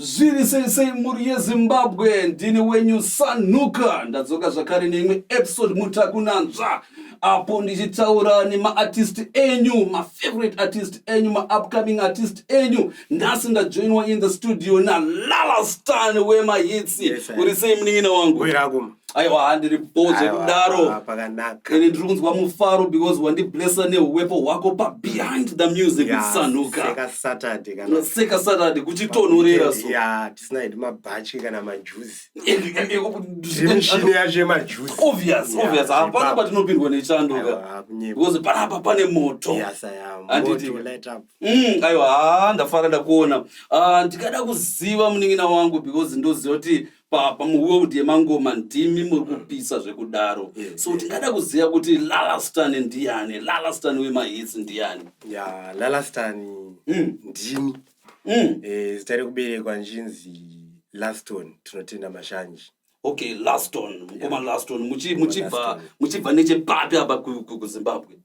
Zviri sei sei mhuri yeZimbabwe, ndini wenyu Sanuka, ndadzoka zvakare neimwe episode mutakunanzva apo ndichitaura nemaartist enyu, mafavorite artist enyu, maupcoming artist enyu. Nhasi ndajoinwa in the studio naLalastan wemahits. Yes, sir. Uri sei munin'ina wangu? Uiraguma. Aiwa, handiri bho zvekudaro. Pakanaka. Ene ndiri kunzwa mufaro because wandiblessa neuwepo hwako paBehind the Music with Sanuka. Seka Saturday kana. Seka Saturday kuchitonhorera so. Ya, tisina hedu mabhachi kana majuzi. Tiri mishini yacho yemajuzi. Obvious, Yeah, obvious. Hapana ipapo. patinopindwa nechando ka. Aiwa, kunyepa. Because panapa pane moto. Yes, I am. Handiti. Moto light up. Aiwa, haa, ndafara ndakuona. Ah, ndikada kuziva munin'ina wangu because ndoziva kuti pamuworld yemangoma ndimi muri kupisa zvekudaro. So tingada kuziva kuti Lalastan ndiyani, Lalastan wemahits ndiyani? Ya, Lalastan ndini. Zita rekuberekwa nchinzi Laston, tinotenda Mashanji. Okay, Laston, mukoma Laston, muchibva Laston. muchibva nechepapi apa kuZimbabwe?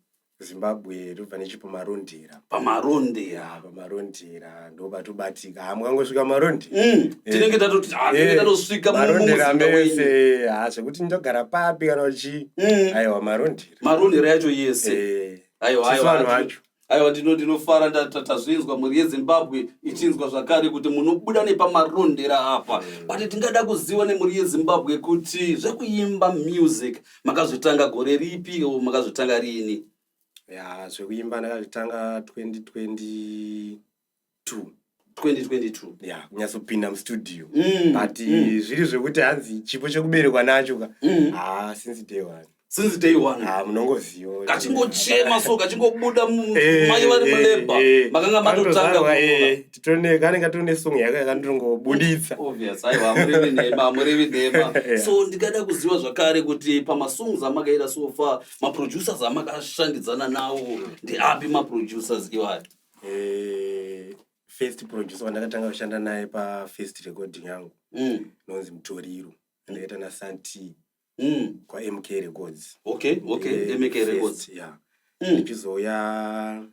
Zimbabwe tobva nechipamarondera. Pamarondera. Ya, pamarondera ndo patobatika. Ha, mukangosvika marondera. Tinenge tatoti ah, tinenge tatosvika Marondera mumuzinda wenyu. mese. Ha, zvekuti ndogara papi kana uchi. Aiwa, marondera. Marondera yacho yese. Aiwa, Tisu aiwa. vanhu vacho. Aiwa, ndinofara tazvinzwa mhuri yeZimbabwe ichinzwa zvakare kuti munobuda nepamarondera apa. But tingada kuziva nemhuri yeZimbabwe kuti zvekuimba music makazvitanga gore ripi o makazvitanga riini? Ya, zvekuimba ndakazvitanga 2022. 2022. Ya, kunyatsopinda mustudio. But zviri zvekuti hanzi chipo chekuberekwa nacho ka. Ha, since day one. Since day one. Ha, munongoziva. Kachingochema so kachingobuda mai vari muleba makanga matotanga Panotozvarwa, kuona. titone kanenge katone song yaka yakandongobuditsa. Obvious, aiwa, hamurevi nhema, hamurevi nhema. So ndingada kuziva zvakare kuti pamasongs amakaita so far, maproducers amakashandidzana nawo ndeapi maproducers iwayo? First producer wandakatanga kushanda naye pafirst recording yangu nonzi Mutoriro, ndakaita naSanti kwaMK Records. Okay, MK First, Records. Yeah. Ndichizouya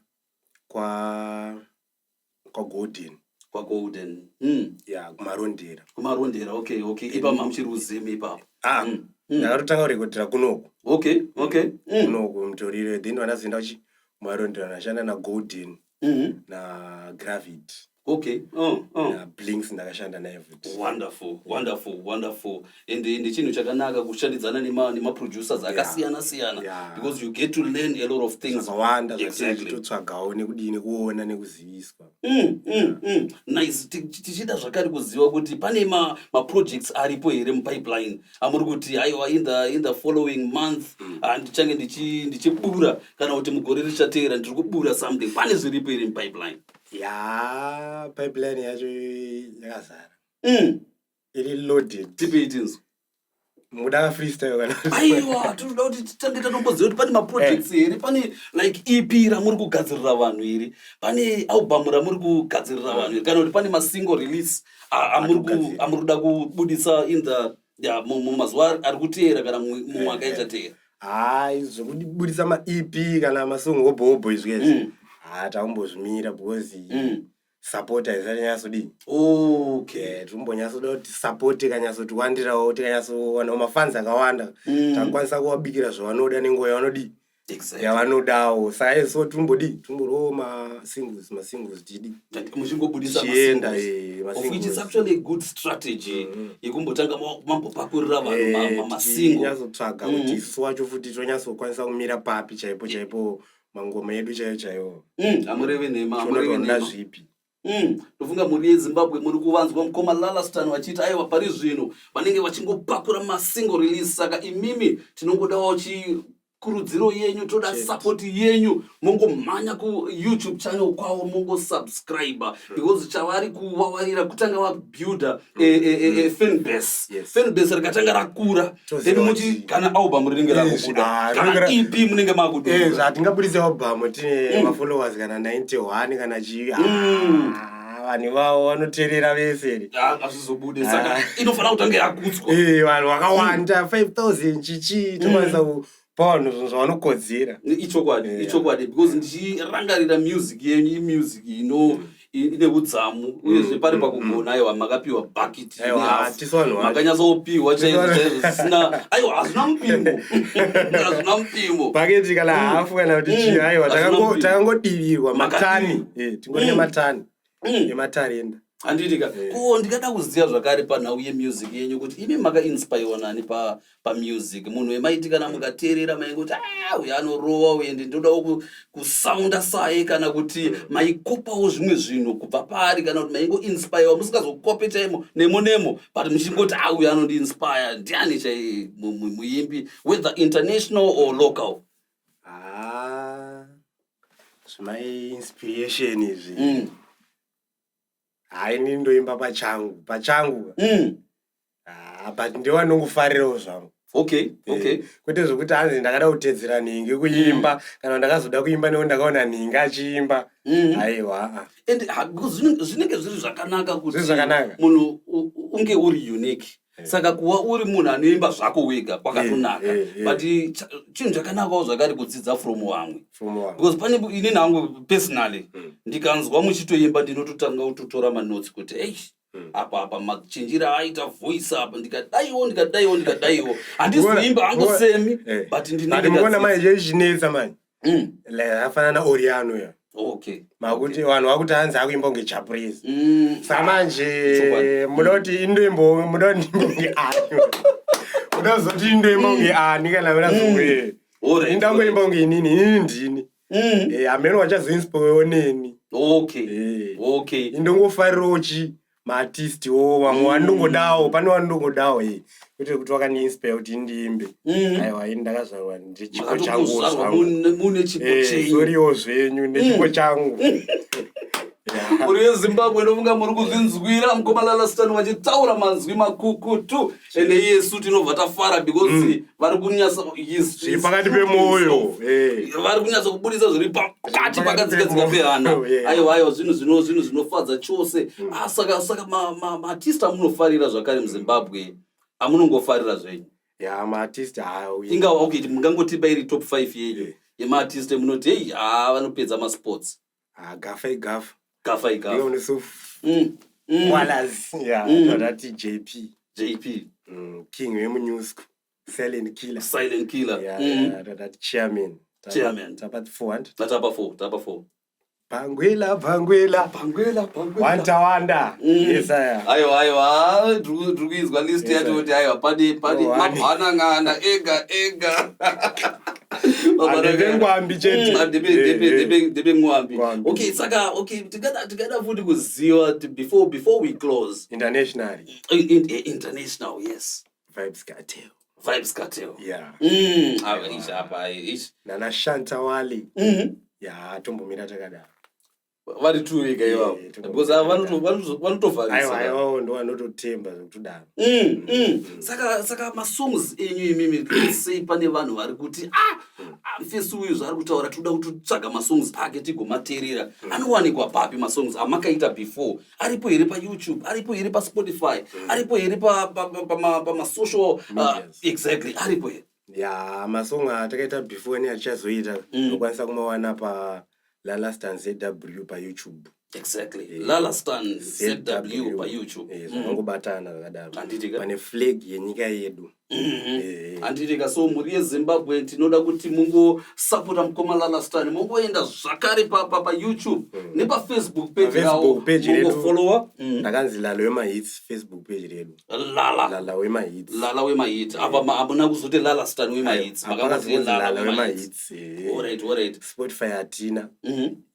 kwaGolden. KwaGolden. Ya, kumarondera. Kumarondera, okay. Ipa mamuchiri uzimi ipapo. Ah, ndakatotanga kurekodhera kunoku. Kunoku Mutoriro, then vandazoenda kuchi kumarondera, ndashanda naGolden naGravity. NaBlinks ndakashanda naye futi. Wonderful, wonderful, wonderful. And chinhu chakanaka kushandidzana nemaproducers akasiyana siyana because you get to learn a lot of things. Zvakawanda zvatinotsvagawo nekudii, nekuona, nekuziviswa. Nice. Tichida zvakare kuziva kuti pane maprojects aripo here mupipeline amuri kuti aiwa, in the following month ndichange ndichibura kana kuti mugore richateera ndiri kubura something? Pane zviripo here mupipeline? Ya, pipeline yacho yakazara. Iri loaded. Tipei tinzwa. Muda freestyle kana? Aiwa, tinoda kuti titange tatomboziva kuti pane maprojects here, pane like EP ramuri kugadzirira vanhu here, pane album ramuri kugadzirira vanhu here, kana kuti pane masingle release amuri kuda kubudisa in the ya mumazuva ari kuteera kana mumwaka ichateera? Hai, zvekubudisa maEP kana masong hobho hobho izvi izvi, ha, takumbozvimira because support haisati yanyatsodii. Tirimbonyatsoda kuti support ikanyatsotiwandirawo, tikanyatsowanawo mafans akawanda, takwanisa kuvabikira zvavanoda nenguva yavanodii, yavanodawo. Saka iso tirimbodii, tirimborowo masingles, masingles tidi Muchingobudisa Tichienda, masingles. Of which is masingles. actually a good strategy yekumbotanga mambopakurira vanhu masingle. Tichinyatsotsvaga kuti isu wacho futi tonyatsokwanisa kumira papi chaipo chaipo, mangoma edu chaiyo chaiwo. Hamurevi nhema, Tiona hamurevi kuti vanoda nhema. zvipi. Ndofunga mhuri yeZimbabwe muri kuvanzwa mukoma Lalastan vachiti aiwa, pari zvino vanenge vachingopakura masingle release. Saka imimi tinongodawo chikurudziro yenyu, toda Chete. support yenyu, mongomhanya kuYouTube channel kwavo, mongosubscribe because chavari kuvavarira kutanga vabuilda fan base. Fan base rikatanga rakura, Toziva then muti kana album rinenge rakubuda, Ah, kana EP munenge makubuda. Zvatingabudisa album tine mafollowers kana 91 kana chii, vanhu ivavo vanoteerera vese. Ah, hazvizobude, saka inofanira kutanga yakutswa. Vanhu vakawanda, 5000 chichi, tokwanisa kupa vanhu zvinhu zvavanokodzera. Ichokwadi. Ichokwadi, because ndichirangarira music yenyu, imusic ino Ine udzamu uyezve pari pakugona, aiwa, makapiwa bucket Aiwa, nehafu. hatisu vanhu vacho. Makanyatsopiwa chaizvo chaizvo zvisina, aiwa, hazvina mupimo, hazvina mupimo. Bhaketi kana hafu kana kuti chii, aiwa. Hazvina mupimo. Takangodivirwa matani. Makadivirwa. Tingori nematani ematarenda. Handitika? Ko ndingada kuziva zvakare panhau yemusic yenyu kuti imi makainspirewa nani pamusic? Munhu wemaiti kana mukateerera maingoti, "Ah, uyu anorova uyu, ende ndodawo kusounda saye," kana kuti maikopawo zvimwe zvinhu kubva paari, kana kuti maingoinspirewa musingazokope chaimo nemo nemo, but muchingoti, "Ah, uyu anondiinspire"? Ndiani chai muimbi, whether international or local? Ah, zvimai-inspiration izvi, hai, ini ndoimba pachangu pachangu. Ah, but ndewanongofarirawo zvangu. Kwete zvokuti hanzi ndakada kutedzera nhingi kuimba, kana ndakazoda kuimba nekuti ndakaona nhingi achiimba. Aiwa, ah. And because zvinenge zviri zvakanaka kuti Zviri zvakanaka. munhu unge uri unique. Saka kuva uri munhu anoimba zvako wega kwakatonaka, but chinhu chakanakawo zvakare kudzidza from vamwe. From wangu. Because pane ini nangu personally, ndikanzwa muchitoimba, ndinototanga kutotora manotes kuti, "Ei, apa machinjiro aaita voice apa, ndikadaiwo, ndikadaiwo, ndikadaiwo." Handizoimba hangu semi, but But ndinenge mukuona ndadzidza. manje zvichinetsa manje, like akafanana naOriano ya, makuti vanhu vakuti hanzi akuimba kunge Chaprezi. Saka manje Chokwadi. muda kuti indoimbo, muda kuti ndiimbe kunge ani? Muda kuzoti indoimba kunge ani kana muda zoe? Indangoimba kunge inini, inini ndini. Hameno vachazoinspirewo neni. Indongofarirawo chi maartist wo vamwe vanongodawo, pane vanongodawo, kwete kuti vakandiinspire kuti ndiimbe. Aiwa, ini ndakazvarwa ndechipo changu Makatongozvarwa zvangu. mune chipo chenyu. Soriwo zvenyu nechipo changu. Yeah. Muri yeZimbabwe, ndofunga muri kuzvinzwira mukoma Lalastani vachitaura manzwi makukutu, ende iyesu tinobva tafara because vari kunyatsa Zviri pakati pemwoyo. Vari kunyatsa kubudisa zviri pakati Zviri pakati pakadzikadzika pemwoyo, pehana. Aiwa, aiwa, zvinhu zvinofadza chose. Ah, saka maartist amunofarira zvakare muZimbabwe, amunongofarira zvenyu? Ya, maartist hayo. Ingawa, okay, mungangotipa iri top 5 yenyu yemaartist emunoti, "Hei, ha, vanopedza masports"? Ah, Gafa iGafa. Gafa iGafa. Ndiyo unesofu Wallace ya. Tadati JP. JP. King wemuNewsco, Silent Killer. Silent Killer. Ya, ya, tadati Chairman. Chairman. Tapati 400. Tapa 4, tapa 4. Bhangwela, bhangwela. Bhangwela, bhangwela. Wanda wanda. Yes, aya. Aiwa, aiwa, tiri kuizwa list yacho kuti, aiwa, pane Oh, ani. mabhanang'ana ega ega. Handebe ngwambi chete. Ndebe ngwambi. Ngwambi. Okay, saka, okay, tingada futi kuziva kuti before we close, Internationally? International, yes. Vybz Kartel. Vybz Kartel. Yeah. Aiwa, ichi apa ichi. Nana Shantawali. Ya, tombomira takadaro. Vari two vega ivavo? Because ava vanotovharisa. Aiwa, aiwawo ndo vanototemba zvekutodaro. Saka masongs enyu imimi, let's say pane vanhu vari kuti, "Ah, ah, mfesi uyu zvaari kutaura, toda kutotsvaga masongs ake tigomateerera," anowanikwa papi masongs amakaita before? Aripo here paYouTube? Aripo here paSpotify? Aripo here pamasocial Medias. Exactly, aripo here? Ya, masong atakaita before neatichazoita, unokwanisa kumawana pa Lalastan ZW paYouTube. Exactly, Lalastan ZW paYouTube. Zvakangobatana zvakadaro. Handitika? Pane flag yenyika yedu. Handitika? So mhuri yeZimbabwe, tinoda kuti mungosapota mukoma Lalastan, mungoenda zvakare paYouTube nepaFacebook page ravo. PaFacebook page redu. Mungofollowa. Ndakanzi Lala Wemahits, Facebook page redu. Lala. Lala Wemahits. Lala Wemahits. Apa hamuna kuzoti Lalastan Wemahits, makangoti Hapana, Lala Lala Wemahits. Wemahits. Alright. Spotify hatina.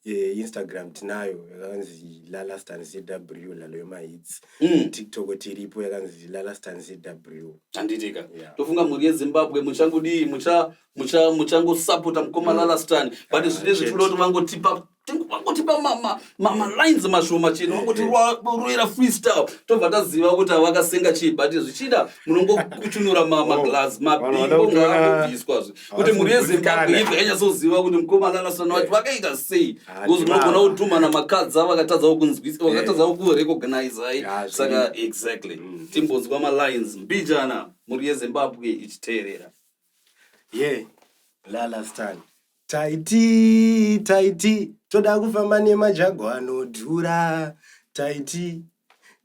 Instagram tinayo, yakanzi Lalastan ZW, Lala Wemahits. TikTok tiripo, yakanzi Lalastan ZW. Handitika? Yeah. Tofunga mhuri yeZimbabwe muchangudii, muchangosapota mukoma Lalastan, but Ah, zvinezvi chete. tinoda kuti vangotipa malines mashoma chete, vangotiroera freestyle, tobva taziva kuti havakasenga chii. But zvichida munongokuchunura maglass, Vanhu vanoda mabhimbo ngaangobviswazve kuti mhuri yeZimbabwe kugutsikana. ibva yanyatsoziva kuti mukoma Lalastan vacho vakaita sei, Ah, because ndivava. munogona kudhumana makadza vakatadzawo kunzwisa, vakatadzawo kurecognize. Ah, Saka exactly, timbonzwa malines mbijana, mhuri yeZimbabwe ichiteerera. Ye, Lalastan, taiti taiti. Toda kufamba nemajago anodhura. Taiti,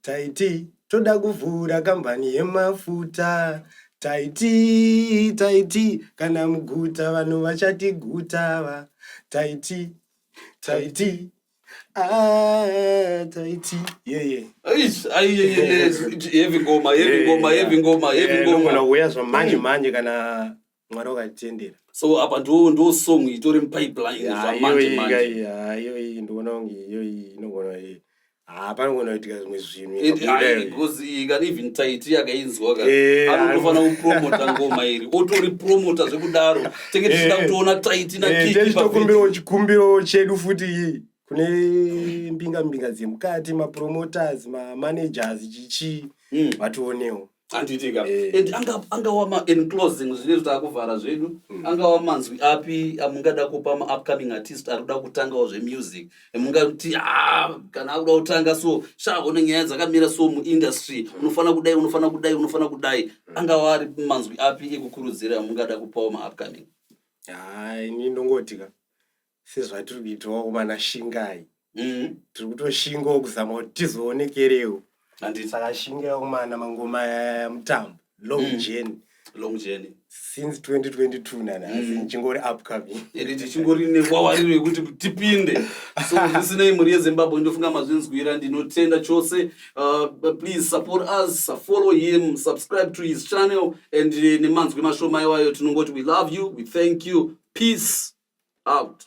taiti, toda kuvhura kambani yemafuta. Taiti, taiti, kana muguta vanhu vachatiguta va. Taiti, taiti, ah, taiti. Yeah. Eish, ai, heavy ngoma, heavy ngoma, heavy ngoma, heavy Inogona ngoma. kuuya zvamanje manje kana Mwari wakatitendera. So apa ndo song itori mupipeline zvamanje manje. Iyoyi ndikuona kunge iyoyi inogona, ha, panogona kuitika zvimwe zvinhu ikabuda iyoyi. Because kana even Taiti akainzwa ka, anotofanira kupromota ngoma iri, otoripromota zvekudaro. Tenge tichida kutoona Taiti naKiki. Techitokumbirawo chikumbiro chedu futi kune mbinga mbinga dzemukati, mapromoters, mamanagers, chichi, vationewo. Handitika? And angawa in closing, zvine zvitakuvhara zvedu, angawa manzwi api amungada kupa maupcoming artist ari kuda kutangawo zvemusic, mungati, ah, kana akuda kutanga so shaone nyaya dzakamira so muindustry, unofanira kudai, unofanira kudai, unofanira kudai, angawa ari manzwi api ekukurudzira amungada kupawo maupcoming? Hai, ini ndongoti ka, sezvatiri kuitawo kumana shingai, tiri kutoshingawo kuzama kuti tizoonekerewo. Saka shingai kumana, mangoma aya mutambo, long journey. Long journey. Since 2022 nanhasi ndichingori upcoming. Ende tichingori nevavariro yekuti tipinde. So zvisinei, mhuri yeZimbabwe, ndofunga mazvinzwira. Ndinotenda chose. Please support us, follow him, subscribe to his channel, and nemanzwi mashoma iwayo tinongoti we love you, we thank you, peace out.